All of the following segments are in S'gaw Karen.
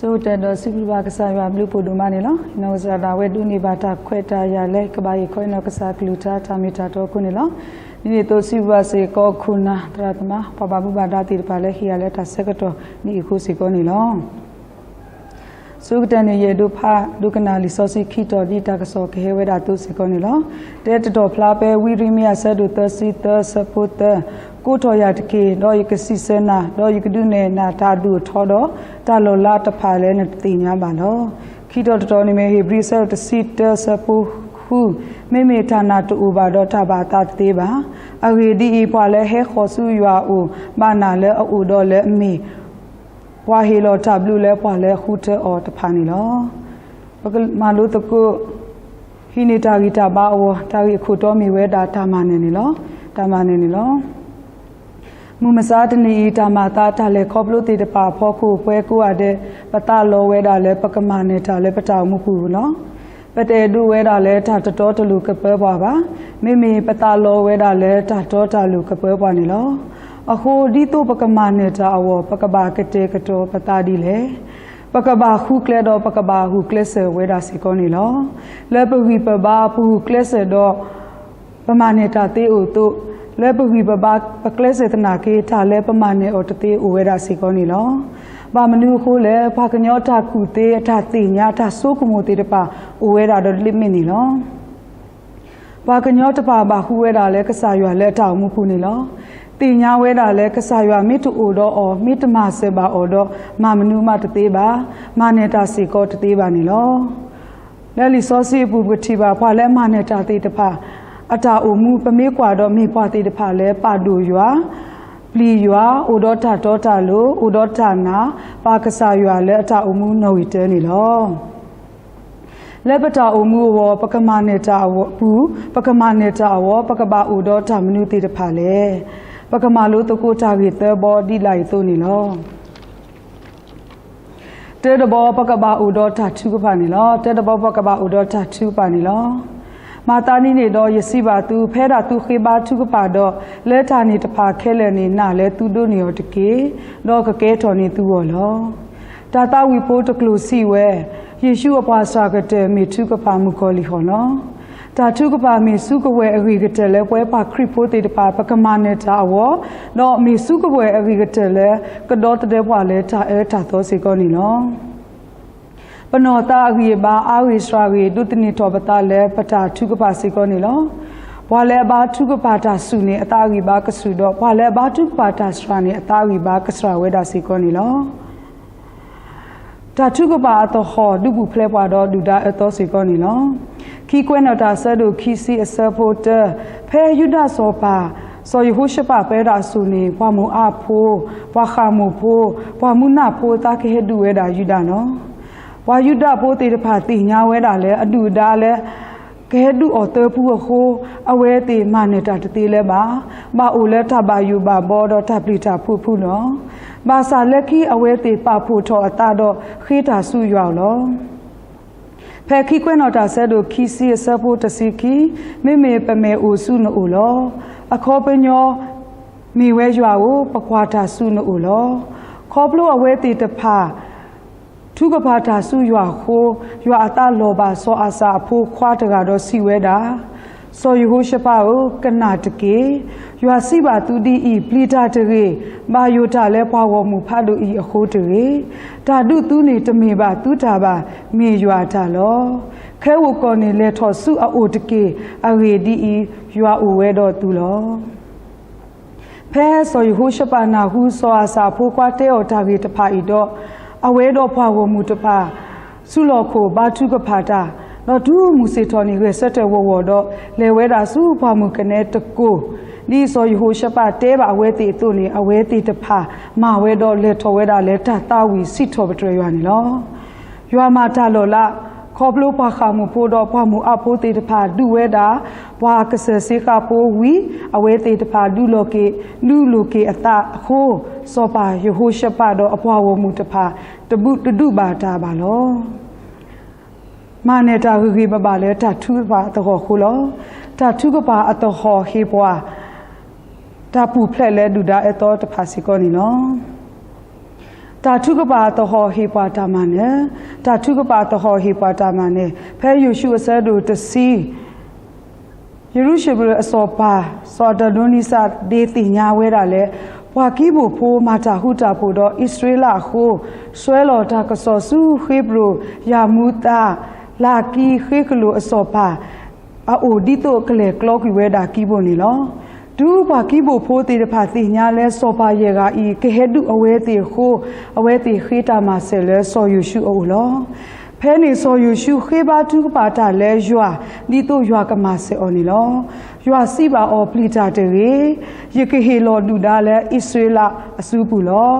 ဆိကတၢၢ်ဒီးစံးဘျုးဘၣ်ကစၢ်ယွၤအဘျုးအဖှိၣ်ဒိၣ်မးန့ၣ်လီၤ. နီၢ်ကစၢ်ဒၣ်ဝဲဒိးန့ၢ်ဘၣ်တၢ်ခွဲးတၢ်ယာ်လၢကဘၣ်ဟ့ၣ်ခီအံၤနီၢ်ကစၢ်ကလုၢ်ကထါတၢ်မ့ၢ်တၢ်တီအဃိန့ၣ်လီၤ. ဒ်န့ၣ်အသိးစံးဘျုးဘၣ်စ့ၢ်ကီးခိၣ်နၢ်သရၣ်သမါ ပှၤဘၣ်မူဘၣ်ဒါသ့ၣ်တဖၣ်လၢဟ့ၣ်ယၤလၢတၢ်ဆၢကတီၢ်ဒ်အံၤအဃိစ့ၢ်ကီးန့ၣ်လီၤ. ဆိကတၢၢ်န့ၣ် ယအဲၣ်ဒိးဖးဒိကနၣ်လံာ်စီဆှံခံတီၤ ဒ်တၢ်ကစီၣ်ကဟဲဝဲဒၣ်အသိးစ့ၢ်ကီးန့ၣ်လီၤ. တဲတတီၤဖျါဖဲဝံရမံယၤ အဆၢဒိၣ်သၢဆံသၢ အဆၢဖိသၢ, ကိးထီၣ်ယၤတက့ၢ်, ဒီးယကစံးဆၢနၤ, ဒီးယကဒုးနဲၣ်နၤတၢ်အဒိၣ်အထီဒီး တၢ်လီၤလးတဖၣ်လၢနတသ့ၣ်ညါဘၣ်လီၤ. ခံတီၤတတီၤန့ၣ်မ့ၢ် ဧ့ၤဘြံၤ အဆၢဒိၣ်တဆံတၢ အဆၢဖိဃု, မ့မ့ၢ်တၢ်နာ်တအိၣ်ဘၣ်ဒီးတၢ်ဘၣ်အသးတသ့ဘၣ်. အဂ့ၢ်ဒ်အံၤ, ပှၤလၢဟဲဃီၤဆူယွၤအအိၣ် ဘၣ်နာ်လၢအအိၣ်ဒီးလၢအမ့ၢ် ပှၤဟ့ၣ်လီၤတၢ်ဘျုးလၢပှၤလၢဃုထၢအီၤတဖၣ်န့ၣ်လီၤ. ပကမၤလိသကိး ဟံးန့ၢ်တၢ်ဂံၢ်တၢ်ဘါအဂီၢ် တၢ်ဂ့ၢ်အခိၣ်တီမ့ၢ်ဝဲဒၣ်တၢ်မၤနၢၤန့ၣ်လီၤ. တၢ်မၤနၢၤန့ၣ်လီၤ. မုၢ်မဆါတနံၤအံၤ တၢ်မၤအသးတၢ်လဲၤခီဖျိသ့ၣ်တဖၣ်အဖီခိၣ် ပဝဲကိးဂၤဒဲး ပသးလီဝဲဒၣ်လၢပကမၤနၢၤတၢ်လၢပတၢ်အိၣ်မူပူၤလီၤ. ပတအဲၣ်ဒိးဝဲဒၣ်လၢတၢ်တတီတလိၤကပၢပှၤဘၣ်. မ့မ့ၢ်ပသးလီဝဲဒၣ်လၢတၢ်တီတၢ်လိၤကပၢပှၤန့ၣ်လီၤ. အဃိ ဒ်သိးပကမၤနၢၤတၢ်အဂီၢ် ပကဘၣ်ကတဲာ်ကတီၤပသးဒ်လဲၣ်. ပကဘၣ်ဃုကျဲဒီးပကဘၣ်ဂုာ်ကျဲးစၢးဝဲဒၣ်စ့ၢ်ကီးန့ၣ်လီၤ. လၢပဂံၢ်ပဘါပဂုာ်ကျဲးစၢးဒီး ပမၤနၢၤတၢ်သ့အိၣ်အသိး, လၢပဂံၢ်ပဘါပကျဲးစၢးသနာ်က့ တၢ်လၢပမၤနၢၤအီၤတသ့အိၣ်ဝဲဒၣ်စ့ၢ်ကီးန့ၣ်လီၤ. ဘၣ်မနုၤအဃိလဲၣ်, ပှၤကညီတၢ်ကူၣ်သ့ အတၢ်သ့ၣ်ညါ တၢ်ဆိကမိၣ်သ့ၣ်တဖၣ် အိၣ်ဝဲဒၣ်ဒီးလ့ၣ်မ့ၢ်န့ၣ်လီၤ. ပှၤကညီတဖၣ်ဘၣ်ဃုဝဲဒၣ်လၢကစၢ်ယွၤလၢအတၢ်အိၣ်မူပူၤန့ၣ်လီၤ. သ့ၣ်ညါဝဲဒၣ်လၢကစၢ်ယွၤမ့ၢ်တအိၣ်ဒီးအီၤ မ့ၢ်တမၤစၢၤဘၣ်အီၤဒီး မၤမနုၤမးတသ့ဘၣ်, မၤနၢၤတၢ်စ့ၢ်ကီးတသ့ဘၣ်န့ၣ်လီၤ. လၢလံာ်စီဆှံအပူၤပကထံၣ်ဘၣ် ပှၤလၢမၤနၢၤတၢ်သ့ၣ်တဖၣ် အတၢ်အိၣ်မူ ပမ့ၢ်ကွၢ်ဒီးမ့ၢ်ပှၤသ့ၣ်တဖၣ်လၢပာ်ဒိၣ်ယွၤ, ပျံၤယွၤ, အိၣ်ဒီးတၢ်တီတၢ်လိၤ, အိၣ်ဒီးတၢ်နာ်, ပာ်ကစၢ်ယွၤလၢအတၢ်အိၣ်မူနီၣ်ဂံၢ်တၢန့ၣ်လီၤ. လၢပတၢ်အိၣ်မူအဂီၢ် ပကမၤနၢၤတၢ်အပူၤ, ပကမၤနၢၤတၢ်အဂီၢ် ပကဘၣ်အိၣ်ဒီးတၢ်မနုၤသ့ၣ်တဖၣ်လဲၣ်. ပကမၤလိသကိးတၢ်ဂ့ၢ်သၢဘီဒ်လာ်အံၤအသိးန့ၣ်လီၤ. တၢတဘီ ပကဘၣ်အိၣ်ဒီးတၢ်ထုကဖၣ်န့ၣ်လီၤ. တၢတဘီ ပကဘၣ်အိၣ်ဒီးတၢ်ထုကဖၣ်န့ၣ်လီၤ. မၤသးဒ်န့ၣ်ဒီး ယစံးဘၣ်သု, ဖဲဒၣ်သုဃ့ဘါထုကဖၣ်ဒီး, လၢတၢ်န့ၣ်တဖၣ်ခဲလၢာ်န့ၣ် နာ်လၢသုဒိးန့ၢ်အီၤတက့ၢ်, ဒီးကကဲထီၣ်န့ၢ်သုဂီၢ်လီၤ. တၢ်သးဝံၣ်ဖိတကျိာ်စံးဝဲ, ယ့ၣ်ၡူးအပှၤစှၤကတၢၢ် မ့ၢ်ထုကဖၣ်မုၣ်ကီၤလံၢ်ဟီၣ်လီၤ. တၢ်ထုကဖၣ်မ့ၢ်စုကဝဲၤအဂ့ၤကတၢၢ်လၢပဝဲပှၤခရံာ်ဖိသ့ၣ်တဖၣ် ပကမၤနၢၤတၢ်အဂီၢ်, ဒီးမ့ၢ်စုကဝဲၤအဂ့ၤကတၢၢ်လၢ ကဒီသဒၢပှၤလၢတၢ်အၢတၢ်သီစ့ၢ်ကီးန့ၣ်လီၤ. ပနီၢ်သးအဂံၢ်အဘါအါဂ့ၢ်စှၤဂ့ၢ် ဒိးသန့ၤထီၣ်ပသးလၢပတၢ်ထုကဖၣ်စ့ၢ်ကီးန့ၣ်လီၤ. ပှၤလၢအဘါထုကဖၣ်တၢ်ဆူၣ်န့ၣ် အသးအဂံၢ်ဘါကဆူၣ်ဒီး ပှၤလၢအဘါထုကဖၣ်တၢ်စှၤန့ၣ် အသးအဂံၢ်ဘါကစှၤဝဲဒၣ်စ့ၢ်ကီးန့ၣ်လီၤ. တၢ်ထုကဖၣ်အသဟီၣ် ဒုးပူၤဖျဲးပှၤဒီးဒုၣ်ဒါအၢသီစ့ၢ်ကီးန့ၣ်လီၤ. ခံကွဲးနီၣ်တၢ်အဆၢဒိၣ်ခံဆံအဆၢဖိတၢ, ဖဲယူဒၤစီၤပၤ စီၤယဟိၤၡဖးပၢတၢ်အစိၤန့ၣ် ပှၤမိၤအးဖိ, ပှၤဃးမိၣ်ဖိ, ပှၤမူနၢ်ဖိအသးကဟဲဒုးဝဲဒၣ်ယူဒၤလီၤ. ပှၤယူဒၤဖိသ့ၣ်တဖၣ်သ့ၣ်ညါဝဲဒၣ်လၢ အဒုၣ်အဒါလၢ ကဟဲဒုးအီၣ်သၢဖုအဃိ, အဝဲသ့ၣ်မၤနၢၤတၢ်တသ့လၢၤဘၣ်. ဘၣ်အိၣ်လၢတၢ်ဘၣ်ယိၣ်ဘၣ်ဘီဒီးတၢ်ပျံၤတၢ်ဖုးအဖုလီၤ. ဘၣ်ဆၣ်လၢခံအဝဲသ့ၣ်ပာ်ဖှိၣ်ထီၣ်အသးဒီးဃ့တၢ်ဆူယွၤအအိၣ်လီၤ. ဖဲခံကွဲးနီၣ်တၢ်ဆၢဒိၣ်ခံဆံအဆၢဖိတဆံခံ, မ့မ့ၢ်ပမဲာ်အိၣ်ဆူနအိၣ်လီၤ. အခီပညီ မ့ၢ်ဝဲယွၤဧၢ, ပကွၢ်တၢ်ဆူနအိၣ်လီၤ. ခီဖျိအဝဲသ့ၣ်တဖၣ် ထုကဖၣ်တၢ်ဆူယွၤအဃိ, ယွၤအသးလီၤဘၣ်စီၤအၤစၣ်အဖိခွါတဂၤဒီးစံးဝဲဒၣ်, စီၤယဟိၤၡဖးဧၢ, ကနၣ်တက့ၢ်. ယွၤစံးဘၣ်သုဒ်အံၤ, ပျံၤတၢ်တဂ့ၤ, ဘၣ်ယိၣ်တၢ်လၢပှၤဂီၢ်မုၢ်ဖးဒိၣ်အံၤအဃိတဂ့ၤ. တၢ်ဒုးသုန့ၣ်တမ့ၢ်ဘၣ်သုတၢ်ဘၣ်, မ့ၢ်ယွၤအတၢ်လီၤ. ခဲအိၣ်ကီၢ်န့ၣ်လဲၤထီၣ်ဆူအအိၣ်တက့ၢ်. အဂ့ၢ်ဒ်အံၤ, ယွၤအိၣ်ဝဲဒီးသုလီၤ. ဖဲစီၤယဟိၤၡဖးနၢ်ဟူစီၤအၤစၣ်အဖိခွါတဲအီၤတၢ်ဂ့ၢ်တဖၣ်အံၤဒီး, အဝဲဒီးပှၤဂီၢ်မုၢ်တဖၣ် ဆူလီၢ်ခိၣ်ဘါထုကဖၣ်တၢ်, ဒီးတုၤမုၢ်ဆ့ၣ်ထီၣ်န့ၣ် ဂဲၤဆၢထၢၣ်ဝီၤဝီၤဒီး လဲၤဝဲဒၣ်ဆူပှၢ်မုၢ်ကနဲတကိၢ်, ဒ်စီၤယဟိၤၡဖးတဲဘၣ်အဝဲသ့ၣ်အသိးန့ၣ် အဝဲသ့ၣ်တဖၣ်မၤဝဲဒီးလဲၤထီၣ်ဝဲဒၣ်လၢတၢ်သးဝံၣ်စံးထီၣ်ပတြၢၤယွၤန့ၣ်လီၤ. ယွၤမၤတၢ်လီၤလး, ခီဖျိပှၤဃးမိၣ်ဖိဒီးပှၤမိၤအးဖိသ့ၣ်တဖၣ်ဒုးဝဲဒၣ် ပှၤကစၢၢ်စ့ဃးဖိဝံၤ, အဝဲသ့ၣ်တဖၣ်ဒုးလိာ်က့ၤ, ဒုးလိာ်က့ၤအသးအဃိ, စီၤပၤယဟိၤၡဖးဒီးအပှၤဂီၢ်မုၢ်တဖၣ် တဘုးတဒုးဘၣ်တၢ်ဘၣ်လီၤ. မၤနၢၤတၢ်ဂ့ၤဂ့ၤဘၣ်ဘၣ်လၢတၢ်ထုကဖၣ်အသဟီၣ်အဃိလီၤ. တၢ်ထုကဖၣ်အသဟီၣ်ဟ့ၣ်ပှၤ တၢ်ပူၤဖျဲးလၢဒုၣ်ဒါအၢသီတဖၣ်စ့ၢ်ကီးန့ၣ်လီၤ. တၢ်ထုကဖၣ်အသဟီၣ်ဟ့ၣ်ပှၤတၢ်မၤနၢၤ, တၢ်ထုကဖၣ်အသဟီၣ်ဟ့ၣ်ပှၤတၢ်မၤနၢၤ, ဖဲယိၤၡူအဆၢဒိၣ်တဆံ ယရူၤၡလ့ၣ်အစီၤပၤ စီၤအဒိနိစံဒ့သ့ၣ်ညါဝဲဒၣ်လၢ ပှၤကံဘိၣ်ဖိမၤတၢ်ဃူတၢ်ဖိးဒီးအံၣ်စရ့လးအဃိ, ဆှၢလီၤတၢ်ကစီၣ်ဆူဃ့ဘြိၣ်ယၤမူသး လၢကံဃ့ကလိာ်အစီၤပၤအအိၣ် ဒ်သိးကလဲၤကျီကွံာ်ဝဲဒၣ်ကံဘိၣ်န့ၣ်လီၤ. တုၤပှၤကံဘိၣ်ဖိသ့ၣ်တဖၣ်သ့ၣ်ညါလၢစီၤပၤယဲၢ်ဂၤအံၤ ကဟဲဒုးအဝဲသ့ၣ်အဃိ, အဝဲသ့ၣ်ဃ့တၢ်မၤစၢၤလၢစီၤယိၤၡူအအိၣ်လီၤ. ဖဲန့ၣ်စီၤယိၤၡူဃ့ဘါထုကဖၣ်တၢ်လၢယွၤ ဒ်သိးယွၤကမၤစၢၤအီၤန့ၣ်လီၤ. ယွၤစံးဘၣ်အီၤ ပျံၤတၢ်တဂ့ၤ, ယကဟ့ၣ်လီၤဒုၣ်ဒါလၢအံၣ်စရ့လးအစုပူၤလီၤ.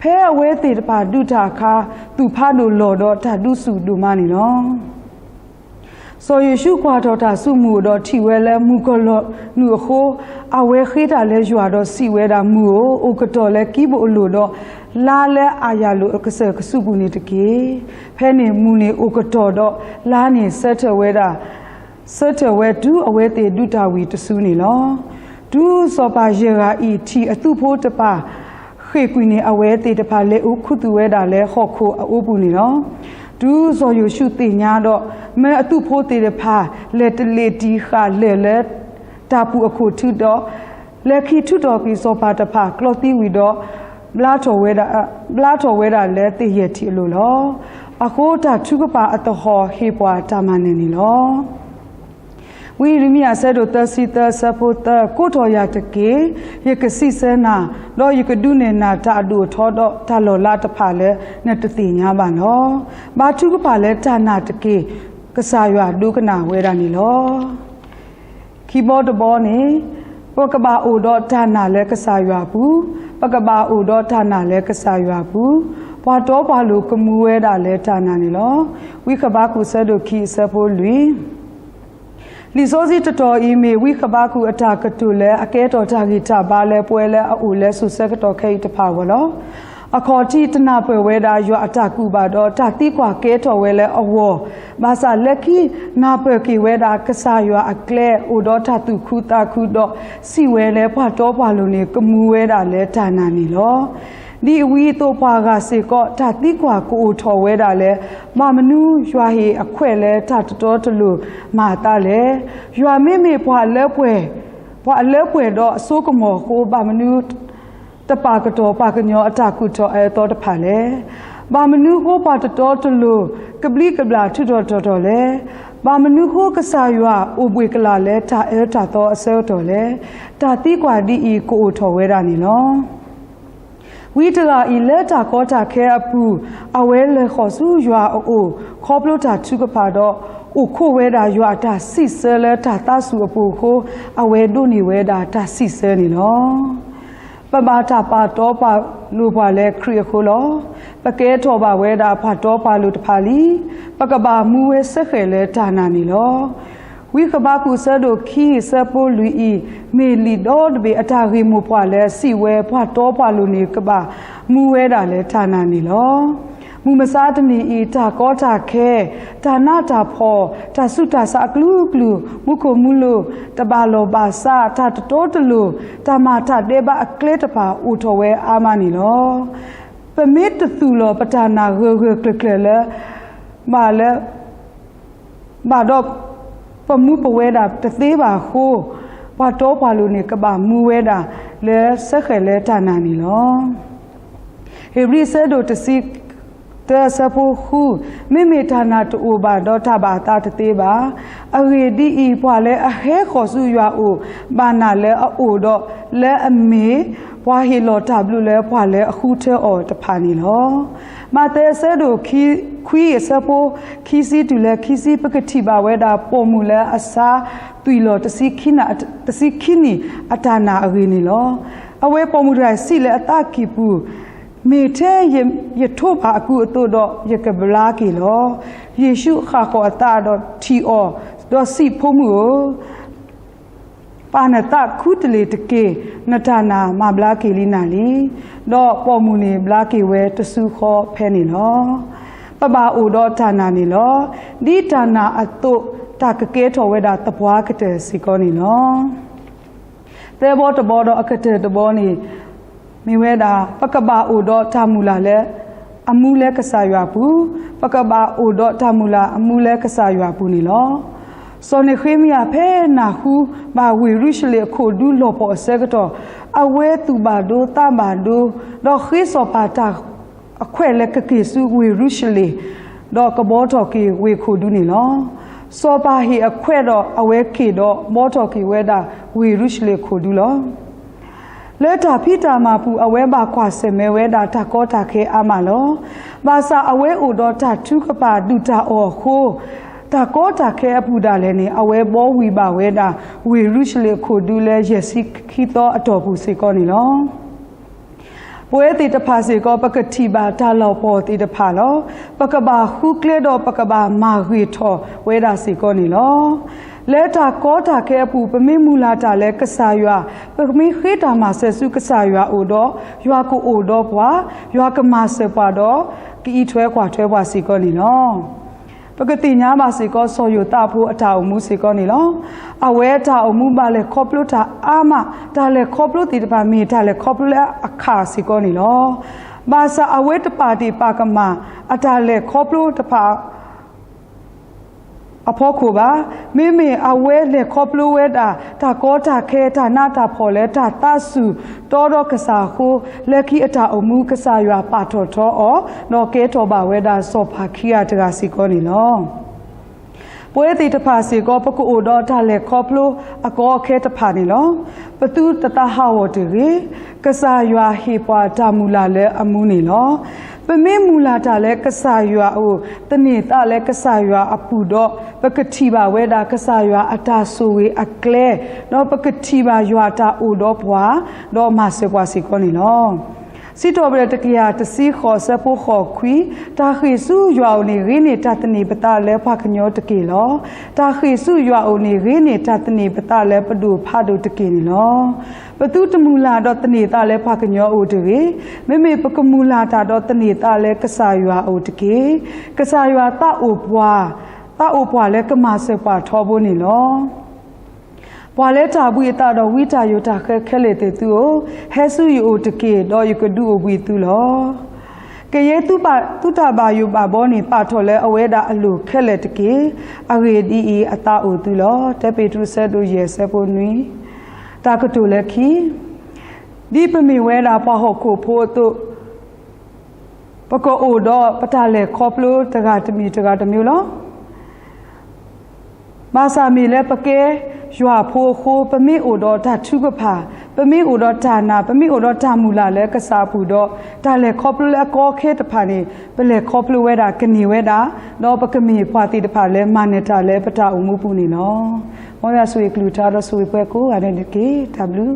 ဖဲအဝဲသ့ၣ်တဖၣ်ဒုးတၢ်အခါ, သူၣ်ဖးဒိၣ်လီၤဒီးတၢ်ဒုးဆူၣ်ဒိၣ်မးန့ၣ်လီၤ. စီၤယိၤၡူကွၢ်ထီၣ်တၢ်ဆူမုၢ်အိၣ်ဒီးထံၣ်ဝဲလၢမုၢ်ကီၢ်လီၤနုာ်အဃိ, အဝဲဃ့တၢ်လၢယွၤဒီးစံးဝဲဒၣ်, မုၢ်ဧၢ, အိၣ်ကတီၢ်လၢကံဘိၣ်အလိၤဒီး လါလၢအယၤလိာ်အကစၢၢ်ကစုပူၤန့ၣ်တက့ၢ်. ဖဲန့ၣ်မုၢ်န့ၣ်အိၣ်ကတီၢ်ဒီးလါန့ၣ်ဆၢထၢၣ်ဝဲဒၣ် ဆၢထၢၣ်ဝဲတုၤအဝဲသ့ၣ်ဒုးတၢ်ဝံၤတစုန့ၣ်လီၤ. တုၤစီၤပၤယဲၢ်ဂၤအံၤထံၣ်အသုးဖိတဖၣ်ဃ့ၢ်ကွံာ်န့ၣ် အဝဲသ့ၣ်တဖၣ်လဲၤအိၣ်ခူသူၣ်ဝဲဒၣ်လၢဟီၣ်ခိၣ်အအိပူၤန့ၣ်လီၤ. တုၤစီၤယိၤၡူသ့ၣ်ညါဒီး မၢအသုးဖိသ့ၣ်တဖၣ်လဲၤတလ့ၣ်တံၢ်ဃာ်လၢၢ်လၢတၢ်ပူၤအခိၣ်ထံးဒီး လဲၤခံထုးထီၣ်ကွံာ်စီၤပၤတဖၣ်ကျီသံဝံၤဒီး ဘျါထီၣ်ဝဲဒၣ် ဘျါထီၣ်ဝဲဒၣ်လၢသ့ၣ်ယဲၢ်ထံၣ်အလိၤလီၤ. အဃိတၢ်ထုကဖၣ်အသဟီၣ်ဟ့ၣ်ပှၤတၢ်မၤနၢၤန့ၣ်လီၤ. ဝံယံးရမံယၤအဆၢဒိၣ်သၢဆံသၢအဆၢဖိသၢ, ကိးထီၣ်ယၤတက့ၢ်, ယကစံးဆၢနၤ, ဒီးယကဒုးနဲၣ်နၤတၢ်အဒိၣ်အထီဒီးတၢ်လီၤလးတဖၣ်လၢနတသ့ၣ်ညါဘၣ်လီၤ. ဘါထုကဖၣ်လၢတၢ်နာ်တက့ၢ်, ကစၢ်ယွၤဒိကနၣ်ဝဲဒၣ်န့ၣ်လီၤ. ခံဘီတဘီန့ၣ်, ပကဘၣ်အိၣ်ဒီးတၢ်နာ်လၢကစၢ်ယွၤအပူၤ, ပကဘၣ်အိၣ်ဒီးတၢ်နာ်လၢကစၢ်ယွၤအပူၤ, ပှၤတီပှၤလိၤကမူဝဲဒၣ်လၢတၢ်နာ်န့ၣ်လီၤ. ဝံဃဘးကူာ်အဆၢဒိၣ်ခံအဆၢဖိလွံၢ် လံာ်စီဆှံတတီၤအံၤမ့ၢ်ဝံဃဘးကူာ်အတၢ်ကတိၤလၢအကဲထီၣ်တၢ်ဂံၢ်တၢ်ဘါလၢပဝဲလၢအအိၣ်လၢစိၤဆၢကတီၢ်ခဲအံၤတဖၣ်အဂီၢ်လီၤ. အခီၣ်ထံးတနၢ်ပၢၢ်ဝဲဒၣ်ယွၤအတၢ်ကူၣ်ဘၣ်ဒီးတၢ်သံကွၢ်ကဲထီၣ်ဝဲလၢအဂီၢ်, ဘၣ်ဆၣ်လၢခံနၢ်ပၢၢ်က့ၤဝဲဒၣ်ကစၢ်ယွၤအကျဲ အိၣ်ဒီးတၢ်သူၣ်ခုသးခုဒီးစံးဝဲလၢပှၤတီပှၤလိၤန့ၣ် ကမူဝဲဒၣ်လၢတၢ်နာ်န့ၣ်လီၤ. ဒ်အဝံအသိးပှၤဂၤစ့ၢ်ကီး တၢ်သံကွၢ်ကအိၣ်ထီၣ်ဝဲဒၣ်လၢ ဘၣ်မနုၤယွၤဟ့ၣ်အခွဲးလၢတၢ်တတီတလိၤမၤအသးလဲၣ်. ယွၤမ့မ့ၢ်ပှၤလၢပှဲၤ, ပှၤအလၢပှဲၤဒီးအစိကမီၤအဃိ ဘၣ်မနုၤတပာ်ကတီၤပှၤကညီအတၢ်ကူၣ်ထီၣ်အၢသီတဖၣ်လဲၣ်. ဘၣ်မနုၤအဃိပှၤတတီတလိၤ ကဘျံးကဘျၣ်ထုးထီၣ်ထီထီၣ်လဲၣ်. ဘၣ်မနုၤအဃိကစၢ်ယွၤအိၣ်ဘှ့ၣ်ကလာ်လၢတၢ်အၢတၢ်သီအဆၢကတီၢ်လဲၣ်. တၢ်သံကွၢ်ဒ်အံၤကအိၣ်ထီၣ်ဝဲဒၣ်န့ၣ်လီၤ. ဝံတဂၤအံၤလၢတၢ်ကီတၢ်ခဲအပူၤ အဝဲလဲၤဃီၤဆူယွၤအအိၣ် ခီဖျိတၢ်ထုကဖၣ်ဒီး အိၣ်ခိးဝဲဒၣ်ယွၤအတၢ်စံးဆၢလၢတၢ်သးဆူၣ်အပူၤအဃိ အဝဲဒိးန့ၢ်ဝဲဒၣ်တၢ်စံးဆၢန့ၣ်လီၤ. ပဘၣ်တၢ်ပာ်တီပာ်လိၤပှၤလၢခရံာ်အဃိလီၤ. ပကဲထီၣ်ဘၣ်ဝဲဒၣ်ပှၤတီပှၤလိၤတဖၣ်လံ. ပကဘၣ်မူဝဲစ့ၢ်ကီးလၢတၢ်နာ်န့ၣ်လီၤ. ဝံဃဘးကူာ်အဆၢဒိၣ်ခံအဆၢဖိလွံၢ်အံၤ မ့ၢ်လံာ်ဒီတဘ့ၣ်အတၢ်ဂ့ၢ်မိၢ်ပှၢ်လၢအစံးဝဲ ပှၤတီပှၤလိၤန့ၣ် ကဘၣ်မူဝဲဒၣ်လၢတၢ်နာ်န့ၣ်လီၤ. မုၢ်မဆါတနံၤအံၤ တၢ်ကီတၢ်ခဲ, တၢ်နးတၢ်ဖှီၣ်, တၢ်ဆူးတၢ်ဆါအကလုာ်ကလုာ်, မူခိၣ်မူလိၤ, တဘၣ်လီၢ်ဘၣ်စး, တၢ်တတီတလိၤ, တၢ်မၤတၢ်ဒဲးဘးအကျဲတဖၣ်အိၣ်ထီၣ်ဝဲအါမးန့ၣ်လီၤ. ပမ့ၢ်တသူၣ်လီၤပတၢ်နာ်ဂၢၢ်ဂၢၢ်ကျၢၤကျၢၤလၢ ဘၣ်လၢ ဘၣ်ဒီး ပမူပဝဲဒၣ်တသ့ဘၣ်အဃိ, ပှၤတီပှၤလိၤန့ၣ် ကဘၣ်မူဝဲဒၣ်လၢစ့ၢ်ကီးလၢတၢ်နာ်န့ၣ်လီၤ. ဧ့ၤဘြံၤအဆၢဒိၣ်တဆံသၢအဆၢဖိဃု, မ့မ့ၢ်တၢ်နာ်တအိၣ်ဘၣ်ဒီးတၢ်ဘၣ်အသးတသ့ဘၣ်. အဂ့ၢ်ဒ်အံၤ, ပှၤလၢအဟဲဃီၤဆူယွၤအအိၣ် ဘၣ်နာ်လၢအအိၣ်ဒီးလၢအမ့ၢ် ပှၤဟ့ၣ်လီၤတၢ်ဘျုးလၢပှၤလၢအဃုထၢအီၤတဖၣ်န့ၣ်လီၤ. မးသဲအဆၢဒိၣ်ခွံအဆၢဖိခံဆံတုၤလၢခံဆံ ပကထံၣ်ဘၣ်ဝဲဒၣ်ပိာ်မုၣ်လၢအဆါသွံၣ်လီၤတဆံခံနံၣ်အတၢ်နာ်အဂ့ၢ်န့ၣ်လီၤ. အဝဲပိာ်မုၣ်တဂၤစံးလၢအသးကံၢ်ပူၤ, မ့ၢ်ထဲယထိးဘၣ်အကုၢ်အသိးဒီး ယကဘျါက့ၤလီၤ. ယ့ၣ်ၡူးဃၣ်ဃီၤအသးဒီးထံၣ်အီၤ, ဒီးစံး ဖိမုၣ်ဧၢ, ပာ်နသးခူတလ့ၢ်တက့ၢ်, နတၢ်နာ်မၤဘျါက့ၤလံနၤလံ. ဒီးပိာ်မုၣ်န့ၣ်ဘျါက့ၤဝဲတစုဃီဖဲန့ၣ်လီၤ. ပဘၣ်အိၣ်ဒီးတၢ်နာ်န့ၣ်လီၤ. ဒ်တၢ်နာ်အသိး တၢ်ကကဲထီၣ်ဝဲဒၣ်သပှၢ်ကတၢၢ်စ့ၢ်ကီးန့ၣ်လီၤ. သၢဘီတဘီဒီးအကတၢၢ်တဘီန့ၣ် မ့ၢ်ဝဲဒၣ် ပကဘၣ်အိၣ်ဒီးတၢ်မုၢ်လၢ်လၢ အမူလၢကစၢ်ယွၤအပူၤ, ပကဘၣ်အိၣ်ဒီးတၢ်မုၢ်လၢ်အမူလၢကစၢ်ယွၤအပူၤန့ၣ်လီၤ. စီၤနဃ့မယၤဖဲနၢ်ဟူဘၣ်ဝ့ၢ်ယရူၤၡလ့ၣ်အခိၣ်ဒူလီၤပှီၢ်အဆၢကတီၢ်, အဝဲသူၣ်ဘၣ်ဒိသးဘၣ်ဒိ, ဒီးဃ့စီၤပၤတၢ်အခွဲးလၢကက့ၤဆူဝ့ၢ်ယရူၤၡလ့ၣ်, ဒီးကဘှီထီၣ်က့ၤဝ့ၢ်ခိၣ်ဒူန့ၣ်လီၤ. စီၤပၤဟ့ၣ်အခွဲးဒီးအဝဲက့ၤဒီးဘှီထီၣ်က့ၤဝဲဒၣ်ဝ့ၢ်ယရူၤၡလ့ၣ်အခိၣ်ဒူလီၤ. လၢတၢ်ဖံးတၢ်မၤပူၤ အဝဲဘၣ်ကွၢ်ဆၢၣ်မဲာ်ဝဲဒၣ်တၢ်ကီတၢ်ခဲအါမးလီၤ. ဘၣ်ဆၣ်အဝဲအိၣ်ဒီးတၢ်ထုကဖၣ်ဒုၣ်တၢ်အီၣ်အဃိ, တၢ်ကီတၢ်ခဲအပူၤဒၣ်လဲာ်န့ၣ် အဝဲဘှီဝံၤဘၣ်ဝဲဒၣ်ဝ့ၢ်ယရူၤၡလ့ၣ်အခိၣ်ဒူလၢယဲၢ်ဆံခံသီအတီၢ်ပူၤစ့ၢ်ကီးန့ၣ်လီၤ. ပဝဲသ့ၣ်တဖၣ်စ့ၢ်ကီး ပကထံၣ်ဘၣ်တၢ်လီၤပှီၢ်သ့ၣ်တဖၣ်လီၤ. ပကဘၣ်ဃုကျဲဒီးပကဘၣ်မၤဂ့ၤထီၣ်ဝဲဒၣ်စ့ၢ်ကီးန့ၣ်လီၤ. လၢတၢ်ကီတၢ်ခဲအပူၤ ပမ့ၢ်မုၢ်လၢ်တၢ်လၢကစၢ်ယွၤ, ပမ့ၢ်ဃ့တၢ်မၤစၢၤဆူကစၢ်ယွၤအအိၣ်ဒီး, ယွၤကအိၣ်ဒီးပှၤ, ယွၤကမၤစၢၤပှၤဒီး, ကအံးထွဲကွၢ်ထွဲပှၤစ့ၢ်ကီးန့ၣ်လီၤ. ပကသ့ၣ်ညါဘၣ်စ့ၢ်ကီး စီၤယိၤသးဖိအတၢ်အိၣ်မူစ့ၢ်ကီးန့ၣ်လီၤ. အဝဲအတၢ်အိၣ်မူဘၣ်လဲၤခီဖျိတၢ်အါမး, တၢ်လဲၤခီဖျိသ့ၣ်တဖၣ် မ့ၢ်တၢ်လဲၤခီဖျိလၢအခးစ့ၢ်ကီးန့ၣ်လီၤ. ဘၣ်ဆၣ်အဝဲတပာ်တ့ၢ်ပာ်ကမၣ် အတၢ်လဲၤခီဖျိတဖၣ် အဖီခိၣ်ဘၣ်. မ့မ့ၢ်အဝဲလဲၤခီဖျိဝဲဒၣ် တၢ်ကီတၢ်ခဲ တၢ်နးတၢ်ဖှီၣ်လၢတၢ်သးစူၤတီဒီးကစၢ်အဃိ, လၢခံအတၢ်အိၣ်မူ ကစၢ်ယွၤပာ်ထီၣ်ထီအီၤ, ဒီးကဲထီၣ်ဘၣ်ဝဲဒၣ်စီၤပၤခံဂၤတဂၤစ့ၢ်ကီးန့ၣ်လီၤ. ပဝဲသ့ၣ်တဖၣ်စ့ၢ်ကီး ပကအိၣ်ဒီးတၢ်လဲၤခီဖျိအကီအခဲတဖၣ်န့ၣ်လီၤ. ပသုတသးဟးဂီၤတဂ့ၤ. ကစၢ်ယွၤဟ့ၣ်ပှၤတၢ်မုၢ်လၢ်လၢအမူန့ၣ်လီၤ. ပမ့ၢ်မုၢ်လၢ်တၢ်လၢကစၢ်ယွၤအအိၣ်, သန့ၤသးလၢကစၢ်ယွၤအပူၤဒီး, ပကထံၣ်ဘၣ်ဝဲဒၣ်ကစၢ်ယွၤအတၢ်ဆိၣ်ဂ့ၤအကျဲ, ဒီးပကထံၣ်ဘၣ်ယွၤတၢ်အိၣ်ဒီးပှၤ, ဒီးမၤစၢၤပှၤစ့ၢ်ကီးန့ၣ်လီၤ. စံးထီၣ်ပတြၢၤ တကယၤတဆံဃိး အဆၢဖိဃိးခွံ, တၢ်ဃ့ၢ်ဆူယွၤအအိၣ်န့ၣ် ဂ့ၤန့ၢ်တၢ်သန့ၤပသးလၢပှၤကညီတက့ၢ်လီၤ. တၢ်ဃ့ၢ်ဆူယွၤအအိၣ်န့ၣ် ဂ့ၤန့ၢ်တၢ်သန့ၤပသးလၢပဒိၣ်ဖးဒိၣ်တက့ၢ်န့ၣ်လီၤ. ပသုတမုၢ်လၢ်ဒီးသန့ၤသးလၢပှၤကညီအအိၣ်တဂ့ၤ. မ့မ့ၢ်ပကမုၢ်လၢ်တၢ်ဒီးသန့ၤသးလၢကစၢ်ယွၤအအိၣ်တက့ၢ်. ကစၢ်ယွၤသးအိၣ်ပှၤ, သးအိၣ်ပှၤလၢကမၤစၢၤပှၤထီဘိန့ၣ်လီၤ. ပှၤလၢတၢ်ဘှံးအသးဒီးဝံတၢ်ယိးတၢ်ဃဲခဲလၢာ်သ့ၣ်သုဧၢ, ဟဲဆူယအိၣ်တက့ၢ်, ဒီးယကဒုးအိၣ်ဘှံးသုလီၤ. ကယဲၢ်သုတၢ်ဘၣ်ယိၣ်ဘၣ်ဘီန့ၣ် ပာ်ထီၣ်လၢအဝဲဒၣ်အလိၤခဲလၢာ်တက့ၢ်. အဂ့ၢ်ဒ်အံၤ, အသးအိၣ်သုလီၤ. တၢပ့းတရူး အဆၢဒိၣ်ယဲၢ် အဆၢဖိနွံ. တၢ်ကတိၤလၢခံ, ဒ်ပမ့ၢ်ဝဲဒၣ်ပှၤဟီၣ်ခိၣ်ဖိအသိး, ပကအိၣ်ဒီးပတၢ်လဲၤခီဖျိတဂၤတမံၤတဂၤတမံၤလီၤ. ဘၣ်ဆၣ်မ့ၢ်လၢပကဲယွၤအဖိအဃိ, ပမ့ၢ်အိၣ်ဒီးတၢ်ထုကဖၣ်, ပမ့ၢ်အိၣ်ဒီးတၢ်နာ်, ပမ့ၢ်အိၣ်ဒီးတၢ်မုၢ်လၢ်လၢကစၢ်အပူၤဒီး, တၢ်လဲၤခီဖျိလၢအကီအခဲတဖၣ်န့ၣ်, ပလဲၤခီဖျိဝဲဒၣ်ကန့ၢ်ဝဲဒၣ်, ဒီးပကမ့ၢ်ပှၤသ့ၣ်တဖၣ်လၢမၤနၢၤတၢ်လၢပတၢ်အိၣ်မူပူၤန့ၣ်လီၤ. မ်ယွၤဆိၣ်ဂ့ၤကလုၢ်ကထါဒီးဆိၣ်ဂ့ၤပှၤကိးဂၤဒဲးန့ၣ်တက့ၢ်. တၢ်ဘျုး